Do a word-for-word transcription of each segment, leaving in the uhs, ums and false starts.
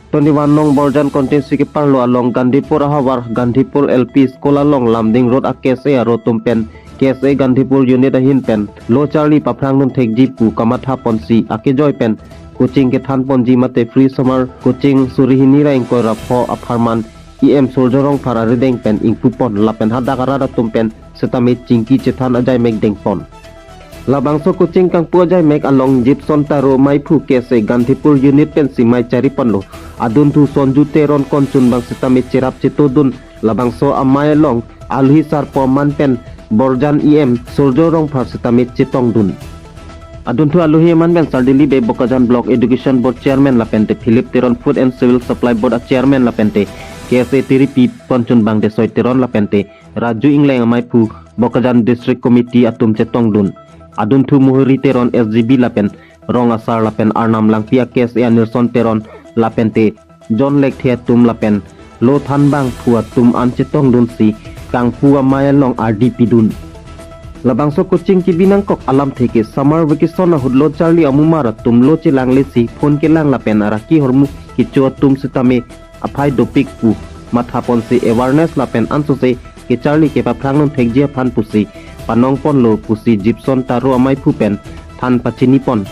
Twenty-one nong Borjan constituency keparlo along Gandhipur ahavar Gandhipur L P School along Lumding Road a K S A aro atum pen K S A Gandhipur unit ahin pen lo charli paphrang dun thekji pu kamatha ponsi akejoi pen coaching kethan ponji mate free summer coaching suri hini ra ingkoi ra pho apharman E M Surjya Rongphar arideng pen ingpu pon lapen hadak arat atum pen setame chingki chethan ajaimek dengpon. Labangso coaching kangpu ajaimek along Gibson Taro Maiphu K S A Gandhipur unit pensi mei chari ponlo. Adunthu Sonju Teron konchun bang setame cherap chetodun labangso amei along alohi sarpo aman pen Borjan E M Surjya Rongphar setame chetongdun. Adunthu alohi aman pen Sardili Bey Bokajan Block Education Board Chairman lapente Philip Teron, Food and Civil Supply Board a Chairman lapente K S A tiripi ponchun bang Desoi Teron lapente Raju Ingleng amaiphu Bokajan District Committee atum chetongdun. Adunthu Muhuri Teron S G B lapen rong asar lapen Arnam Langpi a K S A Nilson Teron lapente John Lekthe atum lapen lo thanbang phu atum an chetongdunsi kangpu amei along ardi pidun. Labangso coaching kebi nangkok alamthe ke summer vacation ahut lo charli amumar atum lo chelanglesi phone kelang lapen araki hormu kecho atum setame aphai dopik pu matha ponsi awareness lapen ansose kecharli kepaphrang dun thekji aphan pusi panong ponlo pusi Gibson Taro amaiphu pen than pachini pon.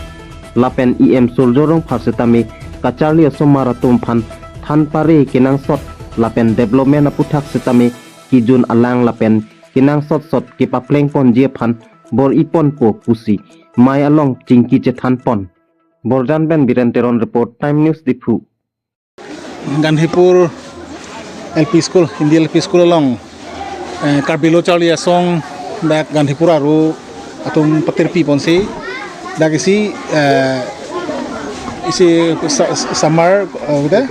Lapen E M Surjya Rongphar setame kacharli asomar atum aphan than pare kenangsot lapen development aputhak setame kejun alang lapen kenangsot sot kepapleng ponji aphan bor-i ponpo pusi mei along chingki chethan pon. Borjan pen Biren Teron report, Time News Diphu. Gandhipur L P School, Hindi L P School along, eh, Karbi Lo Charli Asong dak Gandhipur aro atum patirpi ponsi dak isi, eh, isi sa-, sa-, summer, eh, udah?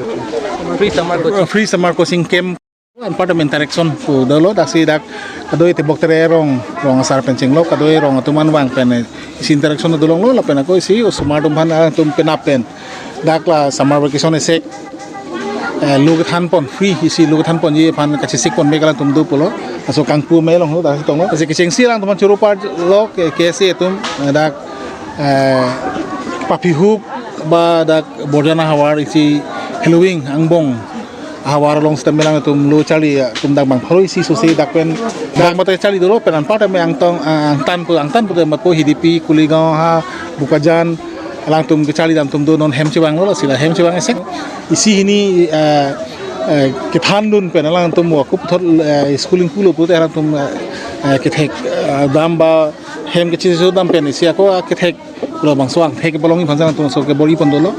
Free summer coaching. Free summer coaching camp. Anparta interaction pu dolo, daksi dak kadoi tebok tere rong, rong asar pen chenglok, kadoi rong atum an vang pen, eh, isi interaction dolo lo, lapen ako isi osomar atum aphan atum penap pen dak la summer vacation esek, eh, lo kethan pon, free isi lo kethan ponji aphan kachesik ponme alanglitum do pulo. Laso kangpu amei along lo dak tonglo. Isi kechengsi alangtum aphan choro parlo ke, K S A atum, eh, dak, eh, papihuk ba dak Borjan ahavar isi Halloween angbong ahavar along setame alangtum lo charli atum dak bang pharo isi sose dak pen dak mate charli dolo pen anparta amei angtong, ah, angtan pu, angtan pu mate pu Hidipi, Kuligaon ha, Bokajan, alangtum kecharli damtum do, non hem chevanglo, lasi la hem chevang esek. Isi hini, eh, eh, kethan dun pen alangtum wa kup thot, eh, schooling pulo pulote alangtum, eh, eh, kethek, eh, dam ba hem kechiso dam pen isi ako, ah, kethek labangso angthek kepalongji aphan alangtum so kebor-i pon dolo.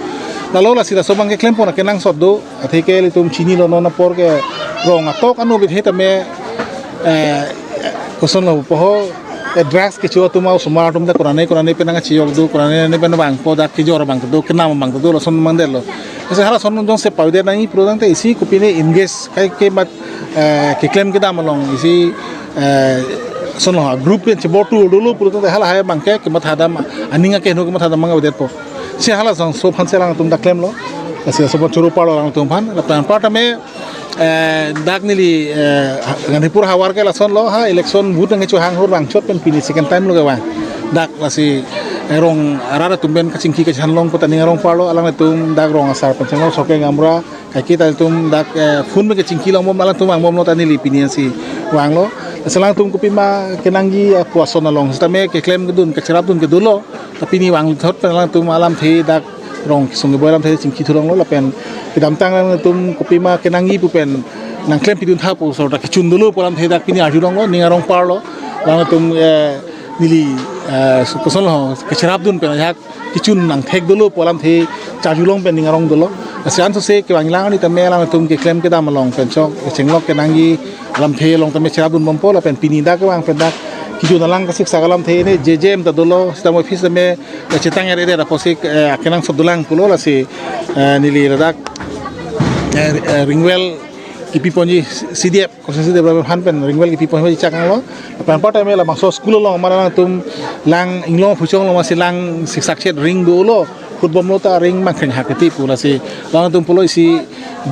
Lalo lasi laso abang keklem pon akenangsot do, atheke ilitum chinilo non apor ke rong atok anu bit hetame, eh, kosonlo pu ho, eh, drugs kecho atum osomar atum ta kurane kurane pen nangchiyok do, kurane ne pen vangpo dak kejor abang do, kenam abang do, lason mang detlo. Ese halason jongsi pavide nangji pulo tangte isi kopine engage kai ke mat, eh, keklem kedam along isi, eh, sonlo group pen chebor tu dolo pulo tangte halahai abang ke kematha dam, aning akeheno kematha dam mang avedetpo. Si halason so aphansi alangtum dak klemlo. Lasi so aphan choro parlo alangtum aphan. Lapen anparta amei, eh, dak neli, eh, Gandhipur ahavar ke lasonlo ha, election vote nangkecho hanghur vangchot pen pini second time lo kevang. Dak lasi, eh, rong arat atum pen kachingki kachan long pu ta ning arong parlo, alanglitum dak rong asar pen chenglok, Soke Gamra, kaiketa atum dak, eh, phone pen kachingki longbom, alangtum vangbomlo ta neli pini ansi vanglo. Lasi alangtum kopima kenangji, eh, pu ason along setame keklem kedun, kacherap dun ke dolo. Ta pini vangthot pen alangtum alamthe dak rong kesung keboi alamthe chingki thulonglo lapen kedamtang alangtum kopima kenangji pu pen nangklem pidun tha pu asor ta kechun dolo pu alamthe dak pini arjulonglo, ning arong parlo. Alangtum, eh, neli, eh, su-, kosonlo kacherap dun pen ajak kechun nangthek dolo pu alamthe charjulong pen ning arong dolo. Lasi ansose kevang lang ni tame alangtum keklem kedam along pen chok chenglok kenangji alamthe along tame cherap dun bompo lapen pini dak kevang pen dak kejun alang kasiksak alamthe ne J J M ta dolo, sitame office tame, eh, chetang er er apotsi, eh, akenangsot dolang pulo lasi, eh, neli ladak, eh, eh, ringwell kipi ponji C D F, konstituensi development fund pen ringwell kipi ponji chak anglo. Lapen anparta amei labangso school along mane alangtum lang inglong phuchong along masi lang siksak chet ring dolo, football lo ta ring mangkheng hak keti pu lasi alangtum pulo isi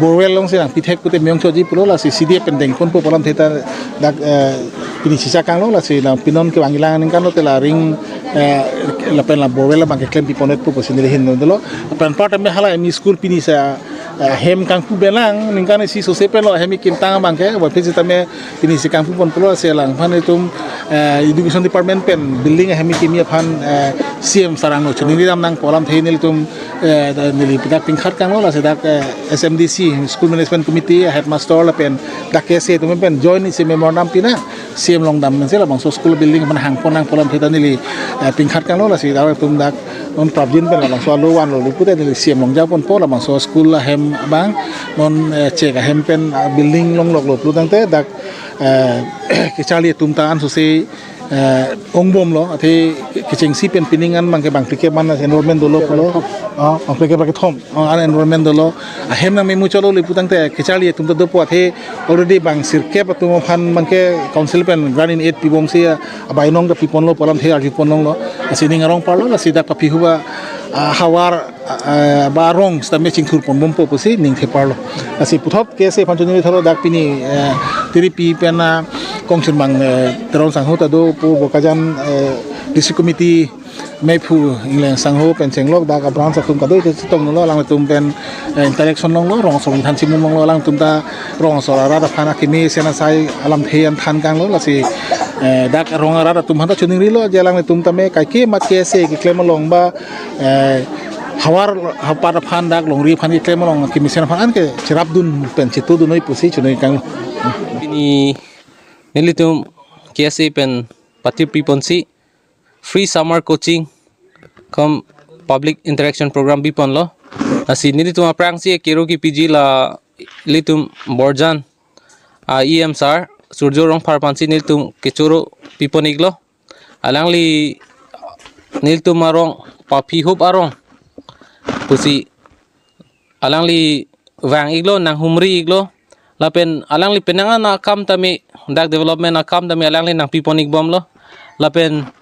borewell alongsi nangpithek pute meyong choji pulo lasi C D F pen dengponpo pu alamthe ta dak, eh, pini chichak anglo lasi la pinon kevang lang aningkan lote la ring, eh, lapen la borewell abang keklem piponetpo pusi neli hin dolo. Lapen anparta amei hala M E school pini sa Eh, hem kangpu belang, ningkan isi sose pen lo hem kekim tang abang ke, wapit sitame pini si kangpu ponpo lo, si alangphan itum, eh, Education Department pen building hem kimi aphan, eh, C M sir angno choningri dam nangpo alamthe nelitum, eh, neli dak pingkhat kanglo, lasi dak, eh, S M D C, School Management Committee, Headmaster lapen dak K S A atum pen join isi memorandum pinang, C M along dam mensi labangso school building aphan hangpon nangpo alamthe ta neli, eh, pingkhat kanglo, lasi dak atum dak non prapjin pen labangso alo vanlo pu te neli C M along japonpo labangso school ahem abang non, eh, chek ahem pen, ah, building longloklo pulo tangte dak, eh, kacharli atum ta ansose, eh, ongbomlo, athe kechengsi pen pining an abang ke bang phlikep man enrollment dolo pulo. Ah, bang phlikep bang kethom, ah, an enrollment dolo. Ahem nangmemuchotlo pu tangte kacharli atum ta dopo, athe already bang sirkep atum aphan abang ke council pen grant in aid pibomsi, ah, abainong ta piponlo pu alamthe arjupon longlo. Lasi ning arong parlo, lasi dak paphi huba, ah, havar, ah, ba arong sitame chingthur ponbompo pusi ning theparlo. Lasi puthot K S A aphan choningri thalo dak pini, eh, tiripi pen, ah, kongchunbang, eh, Teron sangho ta dopo Bokajan, eh, District Committee mephu ingleng sangho pen chenglok dak a-branch atum kadoi te chetonglo, alangtum pen, eh, interaction longlo, rong asor than chimum longlo, alangtum ta rong asor arat aphan akimi sen asai alamthe an than kanglo, lasi, eh, dak rong arat atum aphan ta choningrilo je alangtum tame kaike mat K S A keklem along ba, eh, havar hapat aphan dak longri aphan keklem along akimi sen aphan an ke cherapdun pen chetudun noi pusi choningri kanglo. Pini nelitum K S A pen patir piponsi free summer coaching cum public interaction program biponlo. Lasi nelitum aphrangsi kero kepiji la ilitum Borjan a E M sir Surjo Rongphar aphansi nelitum kechoro pipon-iklo. Alangli nelitum arong paphi hup arong pusi alangli vang-iklo, nanghumri-iklo. Lapen alangli penang an akam tame, dak development akam tame alangli nangpipon-ikbomlo. Lapen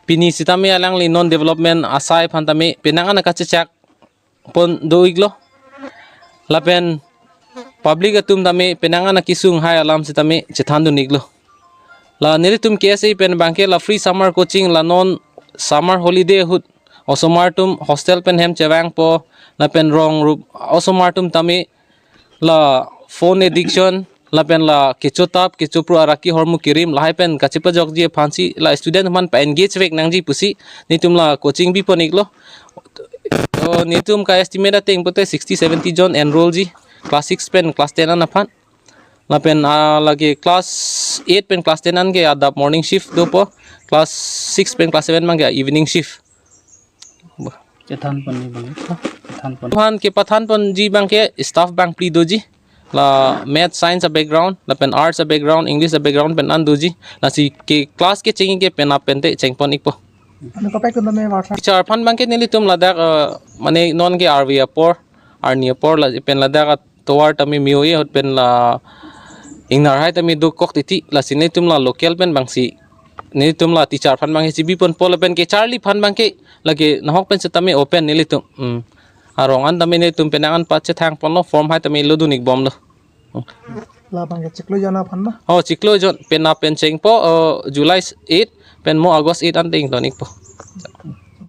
pini sitame alangli non development asai aphan tame penang an kachechak pon do-iklo. Lapen public atum tame penang an kesung hai alam sitame chethandun-iklo. La nelitum K S A pen abang ke la free summer coaching la non summer holiday ahut osomar atum hostel pen hem chevangpo, lapen rong rup osomar atum tame la phone addiction, lapen la kechotap kechopru araki hormu kirim lahai pen kachepajokji aphansi la student atum aphan pa-engage vek nangji pusi nelitum la coaching bipon-iklo. To nelitum ka-estimate ateng pote sixty seventy jon enroll-ji class six pen class ten an aphan. Lapen, ah, lake class eight pen class ten an ke adap morning shift dopo, class six pen class seven abang ke evening shift. Bah. Chethanponji abang, chethanpon. Aphan kepathanponji abang ke staff bangphli doji. La math, science a-background, lapen arts a-background, English a-background pen an doji. Lasi ke class kecheng ke penap pen te chengpon-ikpo. Ano kaprek atum tame warsa. Teacher aphan abang ke nelitum ladak, eh, mane non ke arve apor, arni apor lapen ladak atovar tame me-o-e ahut pen la ingnar hai tame dokok titi, lasi nelitum la local pen abangsi nelitum la teacher aphan abang si biponpo lapen kacharli aphan abang ke lake nahok pen setame open nelitum. Hmm. Arong an tame nelitum penang an pachethangponlo, form hai tame lodun-ikbomlo. Hmm. Labang ke chiklo jon aphan ma? Oh, chiklo jon, penap pen chengpo, oh, July eight pen mo August eight an te ington-ikpo.